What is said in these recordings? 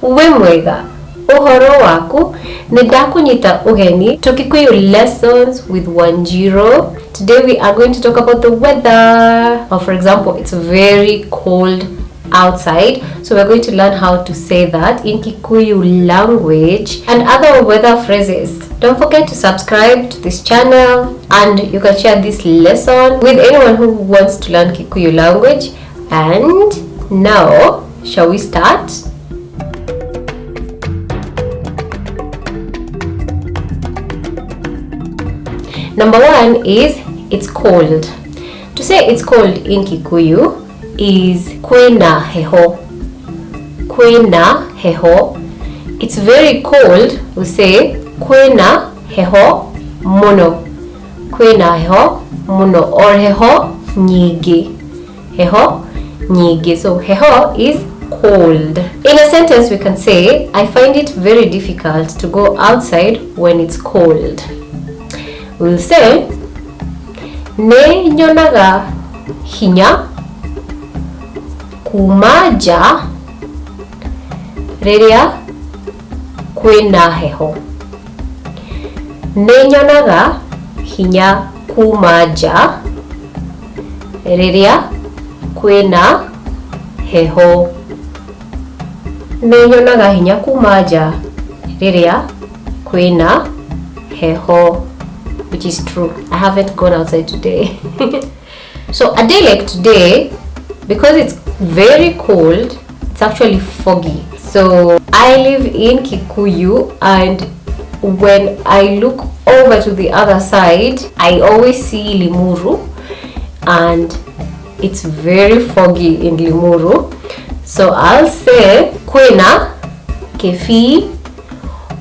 Wĩ mwega? Ũhoro waku? Nĩ ndakũnyita ũgeni to Kikuyu Lessons with Wanjiru. Today we are going to talk about the weather. Or for example, it's very cold outside. So we're going to learn how to say that in Kikuyu language and other weather phrases. Don't forget to subscribe to this channel and you can share this lesson with anyone who wants to learn Kikuyu language. And now, shall we start? Number one is it's cold. To say it's cold in Kikuyu is kwina heho. Kwina heho. It's very cold. We say kwina heho muno. Kwina heho muno or heho nyingi. Heho nyingi. So heho is cold. In a sentence we can say I find it very difficult to go outside when it's cold. We'll say nĩ nyonaga hinya kuma nja rĩrĩa kwĩna heho. Nĩ nyonaga hinya kuma nja rĩrĩa kwĩna heho. Nĩ nyonaga hinya kuma nja rĩrĩa kwĩna heho. Which is true. I haven't gone outside today. So a day like today, because it's very cold, it's actually foggy. So I live in Kikuyu, and when I look over to the other side, I always see Limuru, and it's very foggy in Limuru. So I'll say kwena kefi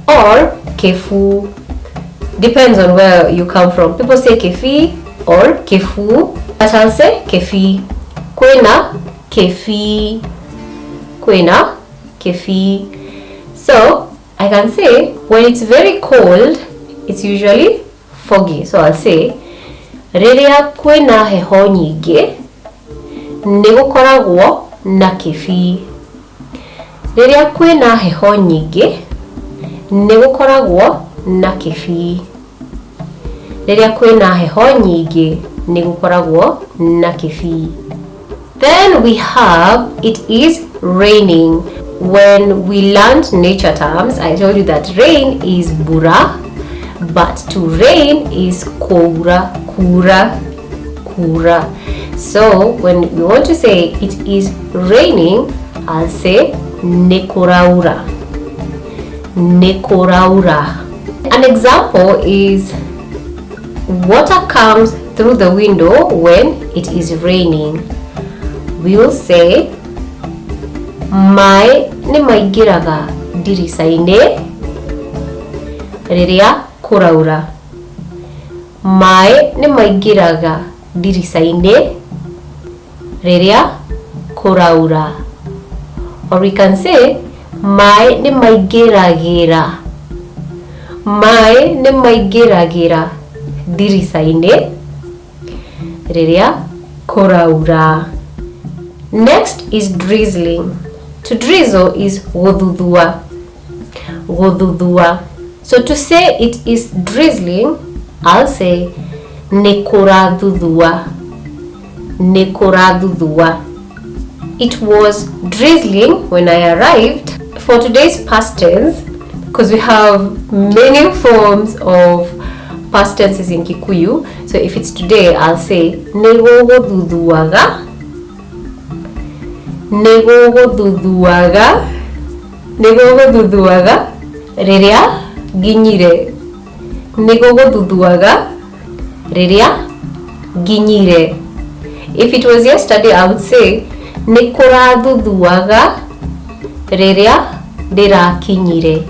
or kefu. Depends on where you come from. People say kefi or kefu, but I'll say kefi. Kwena kefi. Kwena kefi. So I can say when it's very cold, it's usually foggy. So I'll say rĩrĩa kwĩna heho nyingĩ nĩ gũkoragwo na kĩbii. Rĩrĩa kwĩna heho nyingĩ nĩ gũkoragwo na kĩbii. Rĩrĩa kwĩna heho nyingĩ nĩ gũkoragwo na kĩbii. Then we have it is raining. When we learned nature terms, I told you that rain is bura, but to rain is kura, kura, kura. So when we want to say it is raining, I'll say nekuraura. Nekuraura. An example is water comes through the window when it is raining. We will say maĩ nĩ maingĩraga ndirica-inĩ rĩrĩa kũraura. Maĩ nĩ maingĩraga ndirica-inĩ rĩrĩa kũraura. Or we can say maĩ nĩ maingĩragĩra. Maĩ nĩ maingĩragĩra ndirica-inĩ rĩrĩa kũraura. Next is drizzling. To drizzle is gũthuthua. Gũthuthua. So to say it is drizzling, I'll say nĩ kũrathuthua. Nĩ kũrathuthua. It was drizzling when I arrived. For today's past tense, because we have many forms of past tenses in Kikuyu, so if it's today, I'll say nĩ gũgũthuthuaga. Nĩ gũgũthuthuaga. Nĩ gũgũthuthuaga rĩrĩa nginyire. Nĩ gũgũthuthuaga rĩrĩa nginyire. If it was yesterday, I would say nĩ kũrathuthuaga rĩrĩa ndĩrakinyire.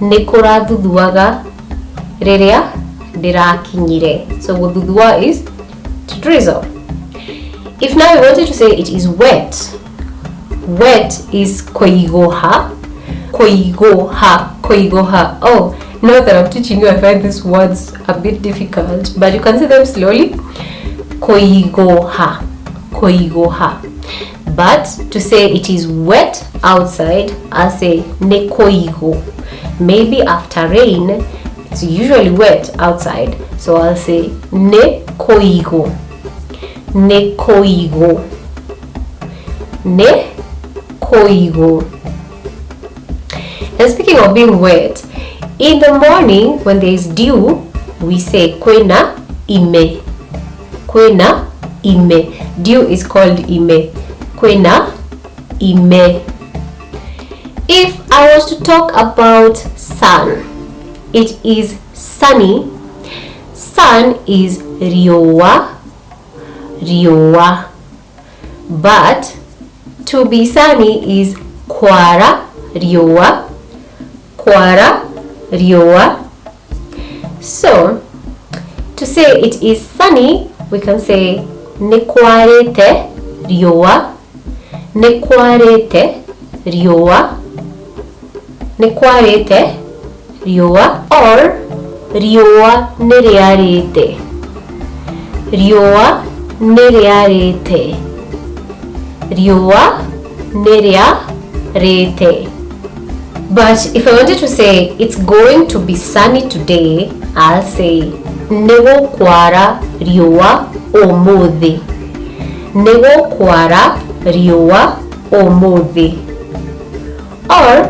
Nĩ kũrathuthuaga rĩrĩa ndĩrakinyire. So gũthuthua is to drizzle. If now we wanted to say it is wet, wet is koigoha. Koigoha, koigoha. Oh, now that I'm teaching you, I find these words a bit difficult, but you can say them slowly. Koigoha, koigoha. But to say it is wet outside, I'll say nĩ kũigũ. Maybe after rain, it's usually wet outside. So I'll say nĩ kũigũ. Nĩ kũigũ. Nĩ kũigũ. And speaking of being wet, in the morning when there is dew, we say kwĩna ime. Kwĩna ime. Dew is called ime. Kwĩna ime. If I was to talk about sun, it is sunny. Sun is riũa, riũa. But to be sunny is kwara riũa, kwara riũa. So to say it is sunny, we can say nĩ kwarĩte riũa, nĩ kwarĩte riũa, nĩ kwarĩte riũa, or riũa nĩ rĩarĩte, riũa nĩ rĩarĩte, riũa nĩ rĩarĩte. But if I wanted to say it's going to be sunny today, I'll say nĩ gũkwara riũa ũmũthĩ. Nĩ gũkwara riũa ũmũthĩ. Or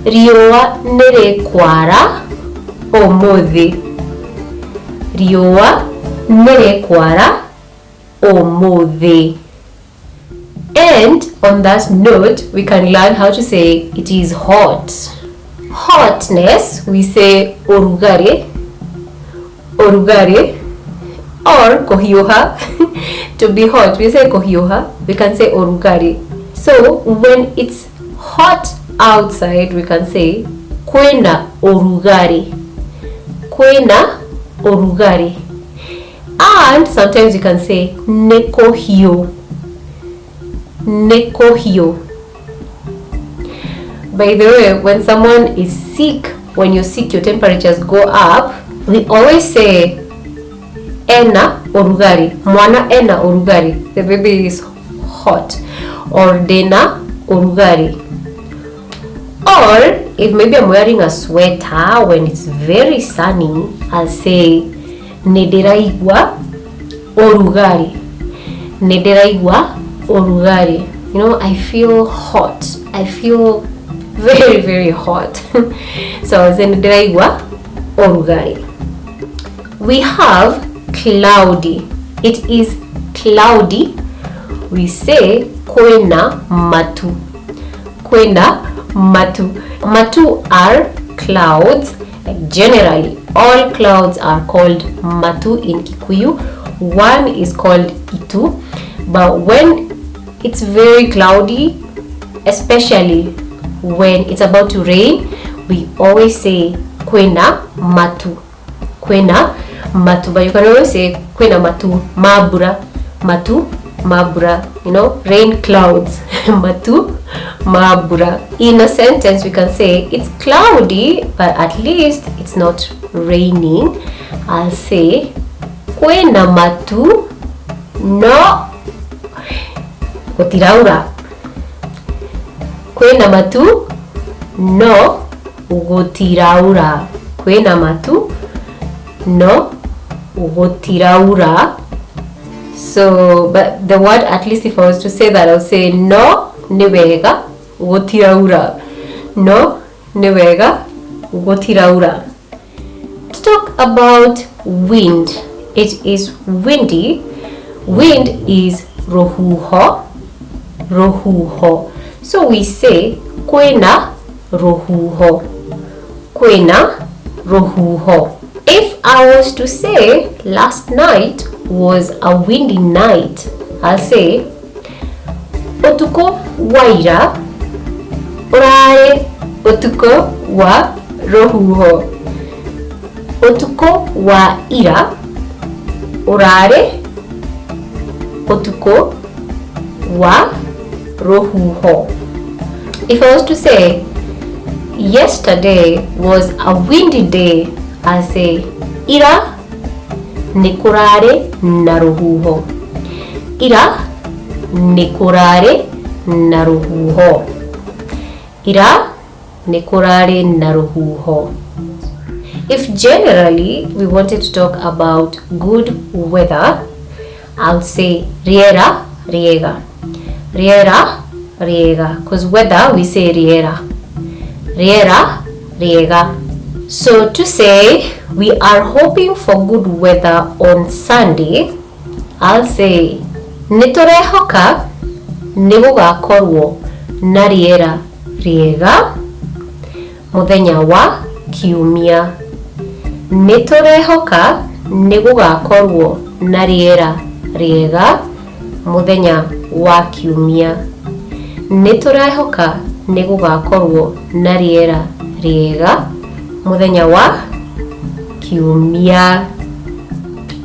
riũa nĩ rĩkwara ũmũthĩ. Riũa nĩ rĩkwara ũmũthĩ. And on that note, we can learn how to say it is hot. Hotness, we say ũrugarĩ, ũrugarĩ, or kũhiũha. To be hot, we say kũhiũha. We can say ũrugarĩ. So when it's hot outside, we can say kwĩna ũrugarĩ. Kwĩna ũrugarĩ. And sometimes you can say nĩ kũhiũ. Nĩ kũhiũ. By the way, when someone is sick, when you're sick, your temperatures go up. We always say ena ũrugarĩ. Mwana ena ũrugarĩ. The baby is hot. Or ndĩna ũrugarĩ. Or if maybe I'm wearing a sweater when it's very sunny, I'll say nĩndĩraigua ũrugarĩ. Nĩndĩraigua ũrugarĩ. I feel hot. I feel very, very hot. So I'll say nĩndĩraigua ũrugarĩ. We have cloudy. It is cloudy. We say kwĩna matu. Kwĩna matu. Matu are clouds. Generally, all clouds are called matu in Kikuyu. One is called itu. But when it's very cloudy, especially when it's about to rain, we always say kwĩna matu. Kwĩna matu. But you can always say kwĩna matu ma mbura. Matu ma mbura. Rain clouds. Matu ma mbura. In a sentence, we can say it's cloudy, but at least it's not raining. I'll say kwĩna matu no gũtiraura. Kwĩna matu no gũtiraura. Kwĩna matu no gũtiraura. So, but the word, at least if I was to say that, I would say no nĩ wega gũtiraura. No nĩ wega gũtiraura. To talk about wind, it is windy. Wind is rũhuho, rũhuho. So we say kwĩna rũhuho, kwĩna rũhuho. If I was to say last night was a windy night, I'll say ũtukũ wa ira ũrarĩ ũtukũ wa rũhuho. Ũtukũ wa ira ũrarĩ ũtukũ wa rũhuho. If I was to say yesterday was a windy day, I'll say ira nĩ kũrarĩ na rũhuho. Ira Nĩ kũrarĩ na rũhuho. Ira nĩ kũrarĩ na rũhuho. If generally we wanted to talk about good weather, I'll say rĩera rĩega. Rĩera rĩega. Because weather, we say rĩera. Rĩera rĩega. So to say we are hoping for good weather on Sunday, I'll say nĩ tũrehoka nĩ gũgakorwo na rĩera rĩega mũthenya wa kiumia. Nĩ tũrehoka nĩ gũgakorwo na rĩera rĩega mũthenya wa kiumia. Nĩ tũrehoka nĩ gũgakorwo na rĩera rĩega mũthenya wa kiumia.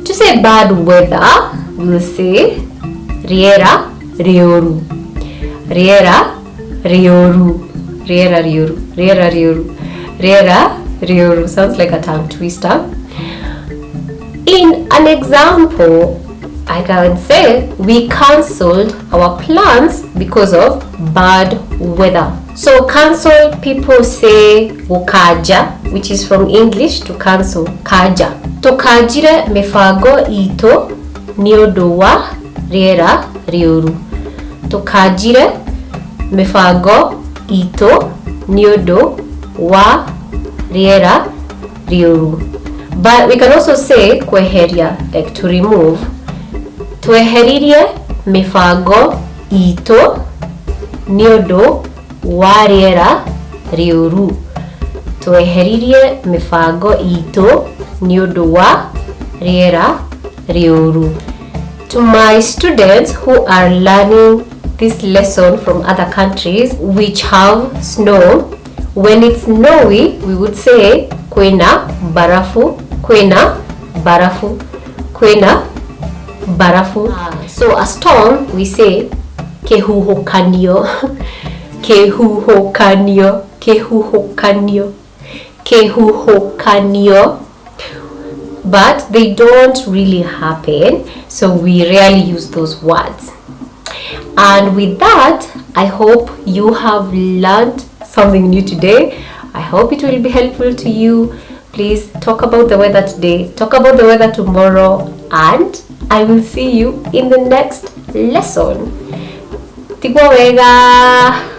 To say bad weather, we'll say rĩera rĩũru. Rĩera rĩũru. Rĩera rĩũru. Rĩera rĩũru. Rĩera rĩũru. Sounds like a tongue twister. In an example, I can say we cancelled our plans because of bad weather. So cancel, people say gũkanja, which is from English to cancel, kanja. Tũkanjire mĩbango itũ nĩ ũndũ wa rĩera rĩũru. Tũkanjire mĩbango itũ nĩ ũndũ wa rĩera rĩũru. But we can also say kweheria, like to remove. Tweheririe mĩbango itũ nĩ ũndũ wa rĩera rĩũru. Tweheririe mĩbango itũ nĩ ũndũ wa rĩera rĩũru. To my students who are learning this lesson from other countries which have snow, when it's snowy, we would say kwĩna barafu, kwĩna barafu, kwĩna barafu. So a storm, we say kĩhuhũkanio, kĩhuhũkanio, kĩhuhũkanio, kĩhuhũkanio. But they don't really happen, so we rarely use those words. And with that, I hope you have learned something new today. I hope it will be helpful to you. Please talk about the weather today, talk about the weather tomorrow, and I will see you in the next lesson. Tigwo wega.